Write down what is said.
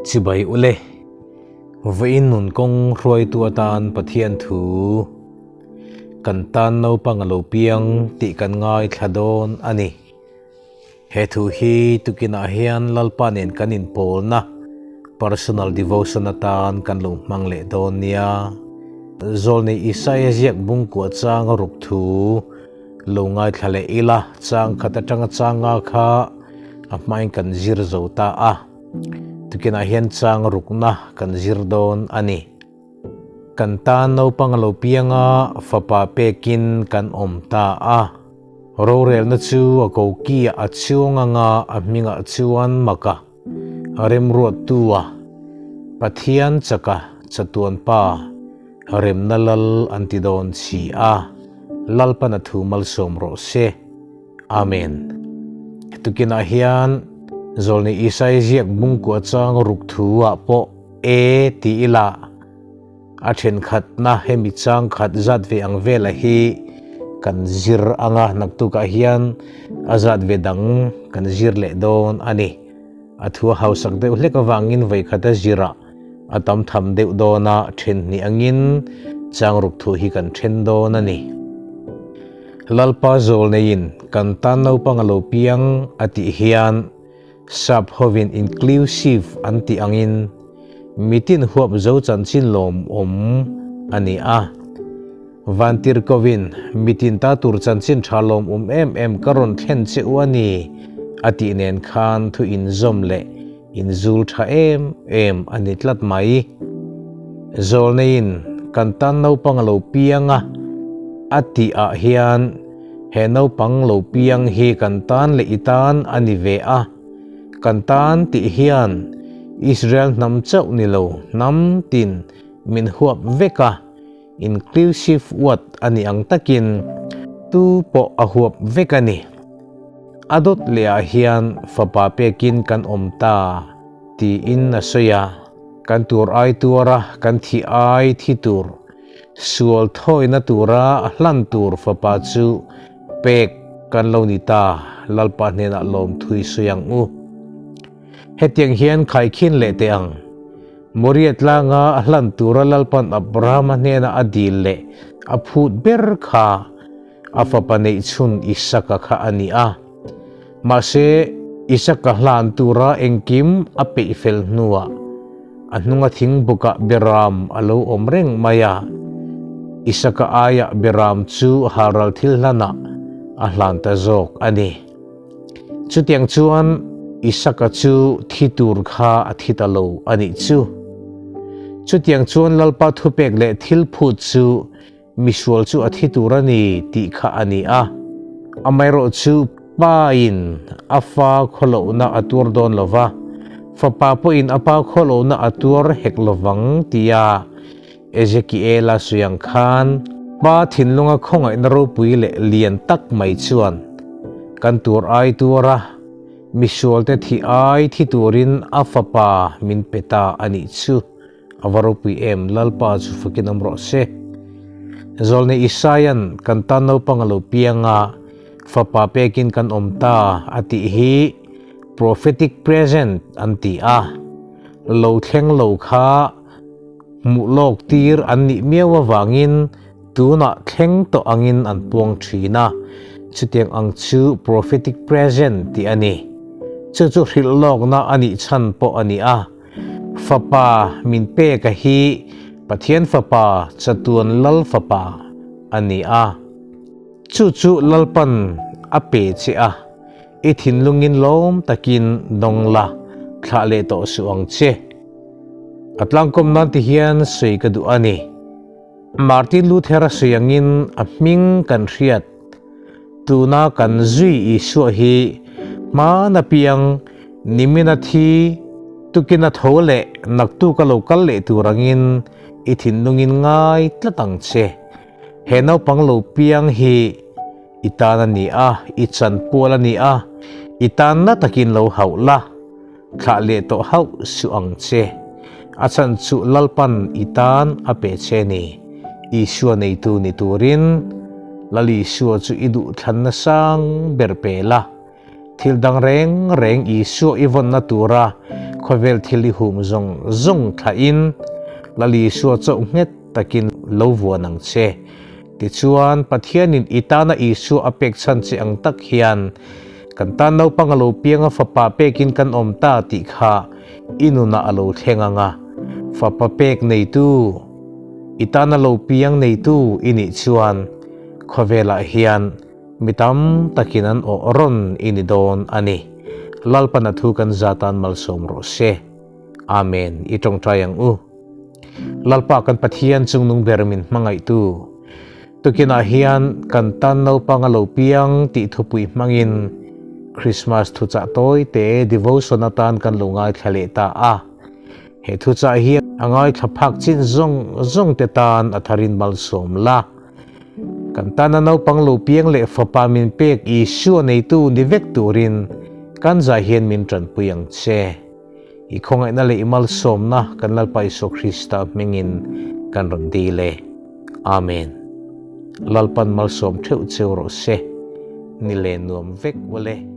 Chibai ule, vawiin nun kawng hruaitu atan Pathian thu kan tan naupang a lo piang tih kan ngaithla dawn a ni. He thu hi tukinah hian Lalpa nen kan inpawlna, personal devotion, atan kan lo hmang leh dawn nia. Zawlnei Isaia ziak bungkua changa ruk thu lo ngaithla leh ila, chang khat atanga changa kha a hmain kan zir zo ta a. Tukinah hian chang rukna kan zir dawn a ni. Kan tan naupang a lo piang a, fapa pekin kan awm ta a. Rorelna chu a kokiah a chuang anga a hmingah chuan maka a remruattu a, Pathian chaka chatuan pa remna lal an ti dawn si a, Lalpan a thu malsawm rawh se. Amen. Tukinah hian Zawlni Isai ziak bungkua chang ruk thu ah pawh E ti ila a thenkhatna hemi chang khat zat ve ang vela hi kan zir anga naktukah hian a zat ve dang kan zir leh dawn a ni. A thu a hausak deuh hlek avangin vawikhat a zirah a tam tham deuh dawn a, then hnih angin chang ruk thu hi kan then dawn a ni. Lalpa zawl neiin kan tan naupang a lo piang a tih hian Sap hovin inclusive an tih angin mitin huap zo chanchin lawmawm a ni a. Vantirhkovin mitin ta tur chanchin tha lawmawm em em ka rawn thlen che u a ni a tih nen khan thu inzawm leh inzul tha em em a ni tlat mai. Zawlneiin kan tan naupang a lo piang a a tih ah hian He naupang lo piang hi kan tan leh i tan a ni ve a, kan tan tih hian Israel hnam chauh ni lo hnam tin min huap vek a, inclusive word a ni ang takin tu pawh a huap vek a ni. A dawt leh ah hian fapa pekin kan awm ta tiin a sawi a, kan tur ai tuar a, kan thih ai thi tur Sual thawina tura hlan tur fapa chu pek kan lo ni ta, Lalpa hnenah lawmthui sawi ang u. Hetiang hian khaikhin leh teh ang. Moria tlanga hlan tura Lalpan Abrahama hnena a dil leh a phut ber kha a fapa neihchhun Isaka kha a ni a. Mahse, Isaka hlan tura engkim a peih fel hnuah a hnunga thing bukah Beram a lo awm reng mai a. Isaka aiah Beram chu halral thil hlanah a hlan ta zawk a ni. Chutiang chuan Isaka chu thi tur kha a thi ta lo a nih chu. Chutiang chuan Lalpa thupek leh thil phut chu Misual chu a thi tur a ni tih kha a ni a, amaherawhchu pain a fa khawlohna a tuar dawn lo va, fapa pawhin a pa khawlohna a tuar hek lo vang tia Ezekiela sawi ang khan pa thinlunga khawngaihna ropui leh lian tak mai chuan kan tur ai tuar a, misualte thi ai thi turin a fapa min pe ta a nih chu. A va ropui em, Lalpa chu fakin awm rawh se. Zawlnei Isaia'n kan tan naupang a lo piang a, fapa pekin kan awm ta a tih hi prophetic present an ti a, lo thleng lo kha hmuh lawk tir an nih miau avangin tunah thleng tawh angin an puang thin a, chutiang ang chu prophetic present tih a ni. Chu chu hrilh lawkna a nih chhan pawh a ni a. Fapa min peka hi Pathian Fapa chatuan Lal Fapa a ni a. Chu chu Lalpan a pe che a, i thinlungin lawm takin dawng la, thlah leh tawh suh ang che. A tlangkawm nan ti hian sawi ka duh a ni. Martin Luther-a sawi angin a hming kan hriat. Tuna kan zui Isua hi hmana piang nimina thi tukina tho leh naktuka lo kal leh tur angin i thinlungin ngai tlat ang che. He naupang lo piang hi i tan a ni a, i chanpual a ni a, i tan na takin lo hauh la, thlah leh tawh hauh suh ang che. A chhan chu Lalpan i tan a pe che ni. Isua neitu ni turin Lal Isua chu i duhthlanna sang ber pe la. Thil dang reng reng Isua i vawnna tura Khawvel thil i hum zawng zawng thlahin Lal Isua chauh nghet takin lo vuan ang che. Tichuan, Pathianin i tana Isua a pek chhan che ang tak hian kan tan naupang a lo piang a fapa pekin kan awm ta tih kha i nunah a lo thleng ang a. Fapa pek neitu, i tana lo piang neitu i nih chuan khawvelah hian Mi tam takin an awh rawn i ni dawn a ni. Lalpan a thu kan za tan malsawm rawh se. Amen. I tawngtai ang u. Lalpa kan Pathian chungnung ber min hmangaihtu. Tukinah hian kan tan naupang a lo piang tih thupui hmangin Christmas thuchah tawi te devotion atan kan lo ngaithla leh ta a. He thuchah hi a ngaithla phak chin zawng zawng te tan a tharin malsawm la. Kan tana naupang lo piang leh fapa min pek Isua neitu ni vek turin kan zai hian min tanpui ang che. I khawngaihna leh i malsawmna kan Lalpa Isua Krista hmingin kan rawn dil e. Amen. Lalpan malsawm theuh cheu rawh se. Ni le nuam vek ule.